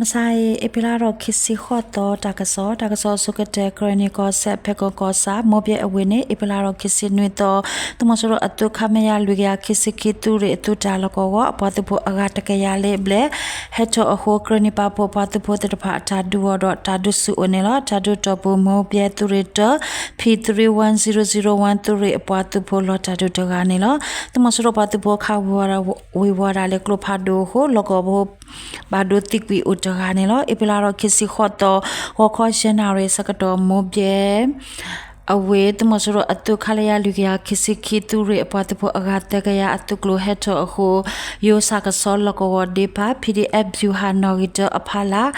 မုၢ်ဆါအံၤ အ့ဖြ့လါထီၣ်ခံဆံဃိးသီ တၢ်ကစီၣ်, တၢ်ကစီၣ်အဆိကတၢၢ် ကရ့ၣ်နံၣ်ကီၢ်စဲၣ် ဖဲကီၢ်ကီၢ်ဆၣ် မိၢ်ဘဲအဝ့ၢ်န့ၣ် အ့ဖြ့လါထီၣ်ခံဆံနွံသီ သုးမီၤစိရိၤအသုး ခမရ လွံၢ်ကယၤခံဆံခံ သုးရ့ၣ်အသုးတၢ်လီၢ်ကဝီၤ အပှၤသုးဖိအဂၤတကယၤလၢဘျဲၣ် ဟဲထီၣ်အဃိ ကရ့ၣ်နံၣ်ပာ်ဖှိၣ်ပှၤသုးဖိသ့ၣ်တဖၣ်အတၢ်ဒုးအီၤဒီး တၢ်ဒုးဆူၣ်အိၣ်န့ၣ်လီၤ. တၢ်ဒုးတီၢ်ပူၤ မိၢ်ဘဲသုးရ့ၣ်တၢ P three one zero zero one သုးရ့ၣ်အပှၤသုးဖိလီၤတၢ်ဒုးတဂၤန့ၣ်လီၤ. သုးမီၤစိရိၤပှၤသုးဖိခးဝ့ၤဝီၤဒၣ်လၢကျိဖးဒိၣ်အဃိ လီၢ်ကဝီၤဖိ ဘၣ်ဒိသံကွံာ်အိၣ်တဂၤန့ၣ်လီၤ. အ့ဖြ့လါထီၣ်ခံဆံဃိးသီ ဂီၤခီယဲၢ်နၣ်ရံၣ်ဆၢကတီၢ် မိၢ်ဘဲ အဝ့ၢ် သုးမီၤစိရိၤအသုး ခလရ လွံၢ်ကယၤခံဆံခံ သုးရ့ၣ်အပှၤသုးဖိအဂၤသၢကယၤအသုးကျိၤဟဲထီၣ်အဃိ ယိၤဆၣ်ကဆီလီၢ်ကဝီၤဒ့ဖး P D F ဗျူဟာနီၣ်ဂံၢ်တၢအဖီလာ်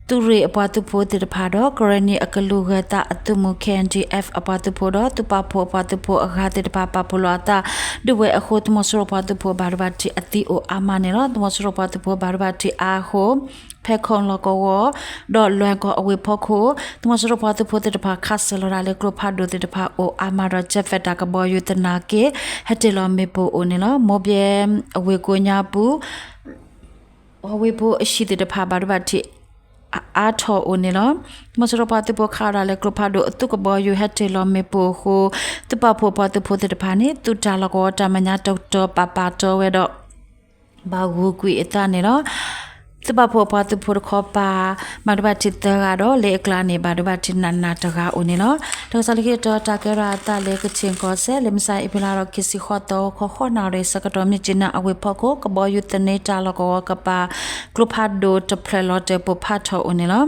သုးရ့ၣ်အပှၤသုးဖိသ့ၣ်တဖၣ်ဒီး ကရ့ၣ်နံၣ်အကလုာ်ဂၤသးအသုးမုၢ် K N D F အပှၤသုးဖိဒီး သုးပာ်ဖှိၣ်အပှၤသုးဖိအဂၤသ့ၣ်တဖၣ် ပာ်ဖှိၣ်လိာ်အသးဒုးဝဲအဃိ သုးမီၤစိရိၤပှၤသုးဖိဘၣ်ဒိဘၣ်ထံးအသံအိၣ်အါမးန့ၣ်လီၤ. သုးမီၤစိရိၤပှၤသုးဖိဘၣ်ဒိဘၣ်ထံးအါအဃိ ဖဲခိၣ်လီၢ်ကဝီၤ ဒီးလွဲၢ်ကီၢ်အဝ့ၢ်ဖီခိၣ် သုးမီၤစိရိၤပှၤသုးဖိသ့ၣ်တဖၣ် ခးစၢၤလီၤဒၣ်လၢကျိဖးဒိၣ်သ့ၣ်တဖၣ်အိၣ်အါမးဒီး jet fighter ကဘီယူၤသနာ်က့ ဟဲတ့ၢ်လီၤမ့ၣ်ပိၢ်အိၣ်န့ၣ်လီၤ. မိၢ်ဘဲအဝ့ၢ်ကိးညါပူၤ ဝ့ၢ်ဖိအဟံၣ်သ့ၣ်တဖၣ် ဘၣ်ဒိဘၣ်ထံးအါထီၣ်အိၣ်န့ၣ်လီၤ. သုးမီၤစိရိၤပှၤသုးဖိခးဒၣ်လၢကျိဖးဒိၣ် အသုးကဘီယူၤဟဲတ့ၢ်လီၤမ့ၣ်ပိၢ်အဃိ သုးပာ်ဖှိၣ်ပှၤသုးဖိသ့ၣ်တဖၣ်န့ၣ် သုးတၢ်လီၢ်ကဝီၤတၢ်မဲာ်ညါတတီၤပာ်ပာ်တီဝဲဒီး ဘၣ်ဂုာ်ကွံာ်အသးန့ၣ်လီၤ. သုးပာ်ဖှိၣ်ပှၤသုးဖိတခီပၤ ဘၣ်ဒိဘၣ်ထံးသၢဂၤဒီး လၢအကျါန့ၣ် ဘၣ်ဒိဘၣ်ထံးနးနးတဂၤအိၣ်န့ၣ်လီၤ. တၢ်ကစီၣ်လၢခံတတီၤ တၢ်ကဲထီၣ်အသးလၢကချ့ၣ်ကီၢ်စဲၣ် လၢမုၢ်ဆါအ့ဖြ့လါထီၣ်ခံဆံဃိးသီ ဂီၤခီဃိးနၣ်ရံၣ်ဆၢကတီၢ် မြစ်ကြီးနား အဝ့ၢ်ဖီခိၣ် ကဘီယူၤသန့တၢ်လီၢ်ကဝီၤကပၤ ကျိဖးဒိၣ်တဖျၢၣ်လီၤတဲာ်ပိၢ်ဖးထီၣ်အိၣ်န့ၣ်လီၤ.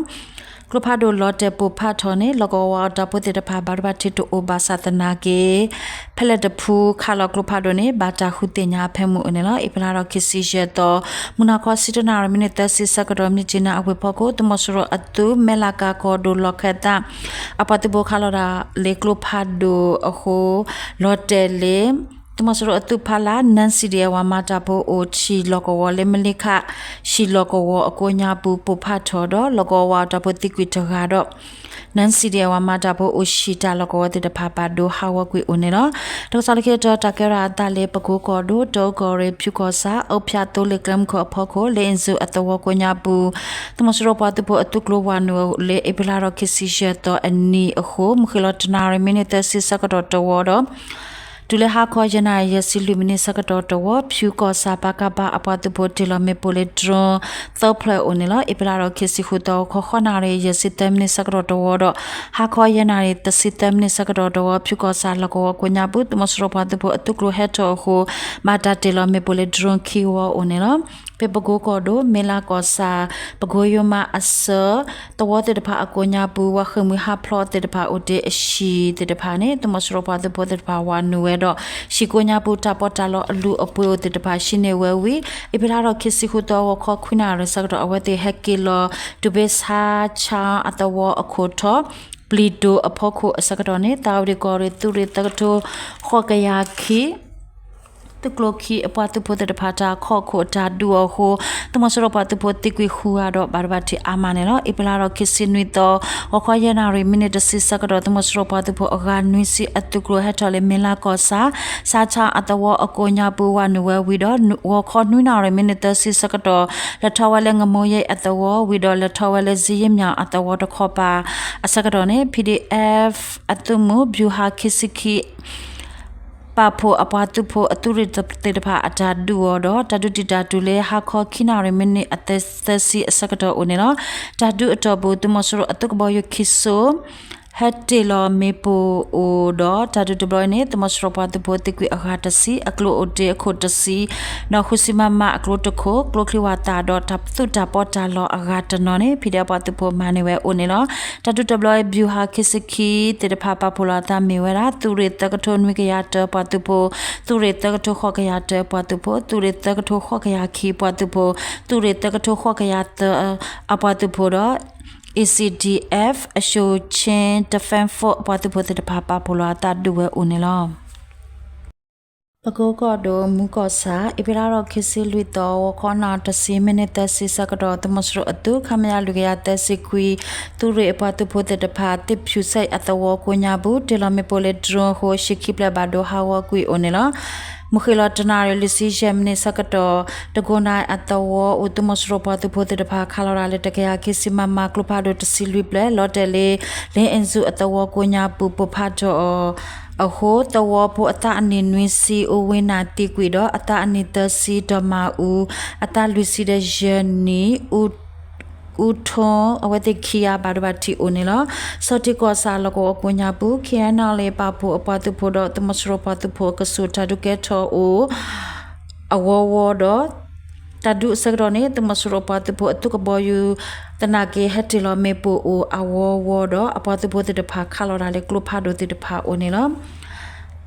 ကျိဖးဒိၣ်လီၤတဲာ်ပိၢ်ဖးထီၣ်န့ၣ် လီၢ်ကဝီၤအတၢ်ဖိသ့ၣ်တဖၣ် ဘၣ်ဒိဘၣ်ထံးတအိၣ်ဘၣ်ဆၣ်သနာ်က့ ဖဲလဲၣ်တဖုခးလီၤကျိဖးဒိၣ်န့ၣ် ဘၣ်တၢ်ဃုသ့ၣ်ညါအဖၢမုၢ်အိၣ်န့ၣ်လီၤ. အ့ဖြ့လါထီၣ်ခံဆံယဲၢ်သီ မုၢ်နၤခီဆံတၢနၣ်ရံၣ် မံးနံးသၢဆံဆၢကတီၢ် မြစ်ကြီးနား အဝ့ၢ်ဖီခိၣ် သုးမီၤစိရိၤအသုး မဲၢ်လးကၤကီၢ်ဒိၣ်လီၢ်ခၢၣ်သး အပှၤသုးဖိခးလီၤဒၣ်လၢကျိဖးဒိၣ်အဃိ လီၤတဲာ်လၢ သုးမီၤစိရိၤအသုးဖီလာ် နၢ စီၣ်ဒံၣ်အဲၣ်ဝါ မၤတၢ်ဖိအိၣ်ထံးလီၢ်ကဝီၤလၢ မလ့ခး ဟံၣ်လီၢ်ကဝီၤအကိးညါပူၤ ပိၢ်ဖးထီၣ်ဒီး လီၢ်ကဝီၤဝါအတၢ်ဖိသံကွံာ်တဂၤဒီး နၢ စီၣ်ဒံၣ်အဲၣ်ဝါ မၤတၢ်ဖိအိၣ်ဟံၣ်တၢ်လီၢ်ကဝီၤသ့ၣ်တဖၣ် ဘၣ်ဒိဟးဂီၤကွံာ်အိၣ်န့ၣ်လီၤ. တၢ်ကစီၣ်လၢခံတတီၤ တၢ်ကဲထီၣ်အသးလၢ ပကိကီၢ်ဒိၣ် တၢကီၢ်ရ့ၣ် ဖၠူကီၢ်ဆၣ် အူဖၠးသိလ့ၣ်ကျဲမုၢ်ခိၣ်အဖီခိၣ် လၢအ့ၣ်စူၣ်အသဝီကိးညါပူၤ သုးမီၤစိရိၤပှၤသုးဖိအသုးကျိၤဝးနုာ်လၢ အ့ဖြ့လါထီၣ်ခံဆံယဲၢ်သီအနံၤအဃိ မုၢ်ဃ့ၢ်လီၤတနၣ်ရံၣ် မံးနံးသၢဆံဆၢကတီၢ်တဝီဒီး တုၤလၢဟါခီယဲၢ်နၣ်ရံၣ် ယဲၢ်ဆံလွံၢ်မံးနံးဆၢကတီၢ်တဝီ ဖၠူကီၢ်ဆၣ် ပကဖ အပှၤသုးဖိတ့ၢ်လီၤမ့ၣ်ပိၢ်လၢ drone သၢဖျၢၣ်အိၣ်န့ၣ်လီၤ. အ့ဖြ့လါထီၣ်ခံဆံဃုသီ ဂီၤခီဃိးနၣ်ရံၣ် ယဲၢ်ဆံသၢမံးနံးဆၢကတီၢ်တဝီဒီး ဟါခီယဲၢ်နၣ်ရံၣ် သၢဆံသၢမံးနံးဆၢကတီၢ်တဝီ ဖၠူကီၢ်ဆၣ်လီၢ်ကဝီၤကိးညါပူၤ သုးမီၤစိရိၤပှၤသုးဖိအသုးကျိၤဟဲထီၣ်အဃိ ဘၣ်တၢ်တ့ၢ်လီၤမ့ၣ်ပိၢ်လၢ drone ခံဝီအိၣ်န့ၣ်လီၤ. ဖဲပကိကီၢ်ဒိၣ် မ့ၢ်လါကီၢ်ဆၣ် ပကိယိမးအဆၢ သဝီသ့ၣ်တဖၣ်အကိးညါပူၤ ဝၤဃ့ၢ်မှံဟးဖျိးသ့ၣ်တဖၣ်အိၣ်တ့ၢ်အဟံၣ်သ့ၣ်တဖၣ်န့ၣ် သုးမီၤစိရိၤပှၤသုးဖိသ့ၣ်တဖၣ်ဝးနုာ်ဝဲဒီး ဟံၣ်ကိးညါပူၤတၢ်ပီးတၢ်လီအလုၢ်အပှ့ၤအိၣ်သ့ၣ်တဖၣ် ဟံးန့ၢ်ဝဲဝံၤ အ့ဖြ့လါထီၣ်ခံဆံဃုသီ ဂီၤခီခွံနၣ်ရံၣ်ဆၢကတီၢ် အဝဲသ့ၣ်ဟဲက့ၤလီၤ တုၤဖဲဆါဆါအသဝီအခိၣ်ထီၣ် ပျံၤဒိၣ်အဖီခိၣ်အဆၢကတီၢ်န့ၣ် သးဝံၤဒံးကီၢ်ရ့ၣ် သုးရ့ၣ်သၢကထိဃိးကယၤခံ သုးကျိၤခံအပှၤသုးဖိသ့ၣ်တဖၣ် တၢ်ခီၣ်ခိၣ်အတၢ်ဒုးအီၤအဃိ သုးမီၤစိရိၤပှၤသုးဖိသံကွံာ်ဃုဂၤဒီး ဘၣ်ဒိဘၣ်ထံးအါမးန့ၣ်လီၤ. အ့ဖြ့လါထီၣ်ခံဆံနွံသီ ဂီၤခီယဲၢ်နၣ်ရံၣ် မံးနံးတဆံဆၢကတီၢ် သုးမီၤစိရိၤပှၤသုးဖိအဂၤနွံဆံအသုးကျိၤဟဲထီၣ်လၢ မ့ၢ်လါကီၢ်ဆၣ် ဆါဆါအသဝီအကိးညါပူၤ ဝးနုာ်ဝဲဝံၤဒီး ဂီၤခီနွံနၣ်ရံၣ် မံးနံးသၢဆံဆၢကတီၢ် လဲၤထီၣ်ဝဲလၢ ငမိယဲအသဝီဝံၤဒီး လဲၤထီၣ်ဝဲလၢ စယ့မၠၣ်အသဝီတခီပၤအဆၢကတီၢ်န့ၣ် ပီၣ်ဒံၣ်အဲၣ်ဖ် အသုးမုၢ် ဘျူၤဟၣ်ခံဆံခံ ပာ်ဖှိၣ်အပှၤသုးဖိအသုးရ့ၣ်သ့ၣ်တဖၣ်အတၢ်ဒုးအီၤဒီး တၢ်ဒုးတံာ်တာ်တုၤလၢဟါခီခံနၣ်ရံၣ် မံးနံးအသၢဆံအဆၢကတီၢ်အိၣ်န့ၣ်လီၤ. တၢ်ဒုးအတီၢ်ပူၤ သုးမီၤစိရိၤအသုးကဘီယူၤခံစိ ဟဲတ့ၢ်လီၤမ့ၣ်ပိၢ်အိၣ်ဒီး တၢ်ဒုးတဘျီအံၤန့ၣ် သုးမီၤစိရိၤပှၤသုးဖိသံကွံာ်အဂၤတဆံ အကျိအိၣ်တ့ၢ်အခိၣ်တဆံ ဒီးဃုဆံမမအကျိတခိၣ် ကျိချံဝၣ်သၣ်ဒီး တၢ်သူၣ်တၢ်ပီးတၢ်လီအဂၤတနီၤန့ၣ် ဖံးဒဲးအပှၤသုးဖိမၤန့ၢ်ဝဲအိၣ်န့ၣ်လီၤ. တၢ်ဒုးတဘျီအံၤ ဘျူၤဟၣ်ခံဆံခံသ့ၣ်တဖၣ်ပာ်ဖှိၣ်လီၤအသးမ့ၢ်ဝဲဒၣ် သုးရ့ၣ်သၢကထိနွံကယၤတၢပှၤသုးဖိ, သုးရ့ၣ်သၢကထိဃိးကယၤတၢပှၤသုးဖိ, သုးရ့ၣ်သၢကထိဃိးကယၤခံပှၤသုးဖိ, သုးရ့ၣ်သၢကထိဃိးကယၤသၢအပှၤသုးဖိဒီး A C D F အ Sho Chin Defense Force အပှၤသုးဖိသ့ၣ်တဖၣ် ပာ်ဖှိၣ်လီၤအသးဒုးဝဲအိၣ်န့ၣ်လီၤ. ပကိကီၢ်ဒိၣ် မူၤကီၢ်ဆၣ် အ့ဖြ့လါထီၣ်ခံဆံလွံၢ်သီ ဂီၤခီနၣ်ရံၣ်တဆံ မံးနံးသၢဆံဆၢကတီၢ် သုးမီၤစိရိၤအသုး ခမရ လွံၢ်ကယၤသၢဆံခွံ သုးရ့ၣ်အပှၤသုးဖိသ့ၣ်တဖၣ် သ့ၣ်ဖၠူၣ်စဲၣ်အသဝီကိးညါပူၤ တ့ၢ်လီၤမ့ၣ်ပိၢ်လၢ drone အဃိ ဟံၣ်ခံဖျၢၣ်ဘၣ်ဒိဟးဂီၤကွံာ်အိၣ်န့ၣ်လီၤ. မုၢ်ဃ့ၢ်လီၤတနၣ်ရံၣ်လွံၢ်ဆံယဲၢ်မံးနံးဆၢကတီၢ် တကိနၣ်အသဝီအိၣ် သုးမီၤစိရိၤပှၤသုးဖိသ့ၣ်တဖၣ် ခးလီၤတၢ်လၢတကယၤခံဆံ မမ ကျိဖးဒိၣ်တဆံလွံၢ်ဘျဲၣ် လီၤတဲာ်လၢ လ့အ့ၣ်စူၣ်အသဝီကိးညါပူၤ ပိၢ်ဖးထီၣ်အီၤအဃိ သဝီဖိအသးအနံၣ်နွံဆံ အိၣ်ဝ့နၢ်သံကွံာ်ဒီး အသးအနံၣ်သၢဆံ ဒီးမၤအူ အသးလွံၢ်ဆံဒီးယဲၢ်နံၣ် အူထိ အဝဲသ့ၣ်ခံဂၤဘၣ်ဒိဘၣ်ထံးအိၣ်န့ၣ်လီၤ. ဆီထံးကီၢ်ဆၣ်လီၢ်ကဝီၤကိးညါပူၤ ခ့ၣ်အဲၣ်အၣ်လ့ပာ်ဖှိၣ်အပှၤသုးဖိဒီး သုးမီၤစိရိၤပှၤသုးဖိအကဆူးတၢ်ဒုးကဲထီၣ်အိၣ် အဝီဝီဒီး တၢ်ဒုးအဆၢကတီၢ်န့ၣ် သုးမီၤစိရိၤပှၤသုးဖိအသုးကဘီယူၤ သနာ်က့ဟဲတ့ၢ်လီၤမ့ၣ်ပိၢ်အိၣ်အဝီဝီဒီး အပှၤသုးဖိသ့ၣ်တဖၣ် ခးလီၤတၢ်လၢကျိဖးဒိၣ်သ့ၣ်တဖၣ်အိၣ်န့ၣ်လီၤ.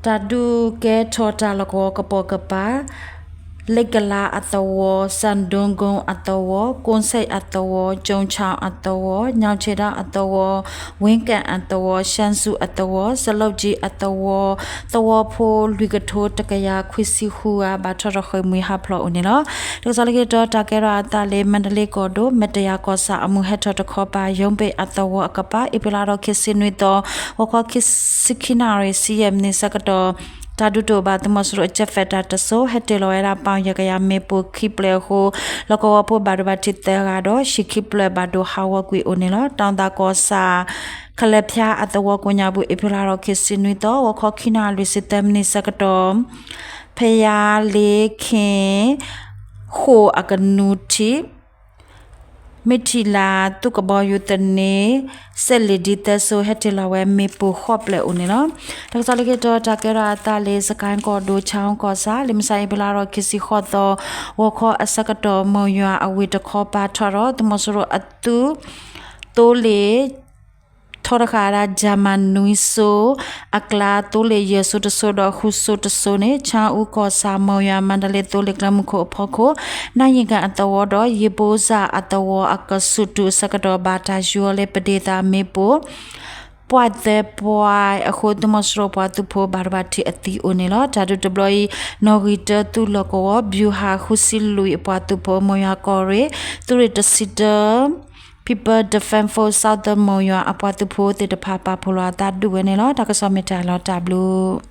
တၢ်ဒုးကဲထီၣ်တၢ်လီၢ်ကဝီၤကပိာ်ကပၤ လ့ကလါအသဝီ စၣ်ဒိၣ်ကိၣ်အသဝီ ကိၣ်စဲၣ်အသဝီ ကၠိၣ်ဆၣ်အသဝီ ညၣ်ဆ့ဒၣ်အသဝီ ဝ့ကၣ်အသဝီ ရှၣ်စူၣ်အသဝီ စလီၣ်ကၠံအသဝီ သဝီဖိလွံၢ်ကထိတကယၤခွံဆံဃုဂၤ ဘၣ်ထီၣ်ထီၣ်ဃ့ၢ်မှံဟးဖျိးအိၣ်န့ၣ်လီၤ. တၢ်ကစီၣ်လၢခံတီၤ တၢ်ကဲထီၣ်အသးလၢ မါဒလ့ကီၢ်ဒိၣ် မဲာ်တယၤကီၢ်ဆၣ်အမုၢ်ဟဲထီၣ်တခီပၤ ယိၤဘ့ၣ်အသဝီအကပၤ အ့ဖြ့လါထီၣ်ခံဆံနွံသီ ဂီၤခီခံဆံခံနၣ်ရံၣ် ဆံယဲၢ်မံးနံးဆၢကတီၢ် တၢ်ဒုးတအိၣ်ဘၣ် သုးမီၤစိရိၤအ jet fighter တစိၤ ဟဲတ့ၢ်လီၤဝဲဒၣ် ပီၣ်ယဲၢ်ကယၤမ့ၣ်ပိၢ်ခံဖျၢၣ်အဃိ လီၢ်ကဝီၤဖိဘၣ်ဒိဘၣ်ထံးသၢဂၤဒီး ဟံၣ်ခံဖျၢၣ်ဘၣ်ဒိဟးဂီၤကွံာ်အိၣ်န့ၣ်လီၤ. တၢ်သးကီၢ်ဆၣ် ကလဲၤဖၠါအသဝီကိးညါပူၤ အ့ဖြ့လါထီၣ်ခံဆံနွံသီ ဂီၤခီခံနၣ်ရံၣ်လွံၢ်ဆံသၢမံးနံးဆၢကတီၢ် ဖယါလ့ခ့ၣ် ဃိာ်အကနူၤထံး မ့ၢ်ထံၣ်လၢ်သုးကဘီယူၤသန့ စဲးလ့ၣ်ဒံသၢစိ ဟဲတ့ၢ်လီၤဝဲမ့ၣ်ပိၢ်ဃိးဖျၢၣ်အိၣ်န့ၣ်လီၤ. တၢ်ကစီၣ်လၢခံတီၤ တၢ်ကဲထီၣ်အသးလၢ စကဲၣ်ကီၢ်ဒိၣ် ဆၣ်အူကီၢ်ဆၣ် လၢမုၢ်ဆါအ့ဖြ့လါထီၣ်ခံဆံဃိးသီ ဂီၤခီအဆၢကတီၢ် မိၢ်ယွၤအဝ့ၢ်တခီပၤထီၣ်ဒီး သုးမီၤစိရိၤအသုး သိလ့ၣ် ထီတဃာ်ဒၣ် German နွံစိ အကျါ သိလ့ၣ်ယဲၢ်စိတစိဒီး ဃုစိတစိန့ၣ် ဆၣ်အူကီၢ်ဆၣ် မိၢ်ယွၤ မါဒလ့သိလ့ၣ်ကျဲမုၢ်ခိၣ်အဖီခိၣ် နၢ်ယံၣ်ကၣ်အသဝီဒီး ယ့ၣ်ဘိစၣ်အသဝီအကဆူးတုၤအဆၢကတီၢ် ဘၣ်တၢ်ယူၤအီၤလၢပဒ့သးမ့ၣ်ပိၢ် ပှဲၤသၢပှဲၤအဃိ သုးမီၤစိရိၤပှၤသုးဖိဘၣ်ဒိဘၣ်ထံးအသံအိၣ်န့ၣ်လီၤ. တၢ်ဒုးတဘျီအံၤ နီၣ်ဂံၢ်တၢသုးလီၢ်ကဝီၤ ဗျူဟာ ဃုဆံလွံၢ်အပှၤသုးဖိ မိၢ်ယွၤကီၢ်ရ့ၣ် သုးရ့ၣ်တဆံတၢ People Defense Force Southern မိၢ်ယွၤအပှၤသုးဖိသ့ၣ်တဖၣ် ပာ်ဖှိၣ်လီၤအသးဒုးဝဲန့ၣ်လီၤ. တၢ်ကစီၣ်မ့ၢ်တၢ်လီၤတၢ်ဘျုး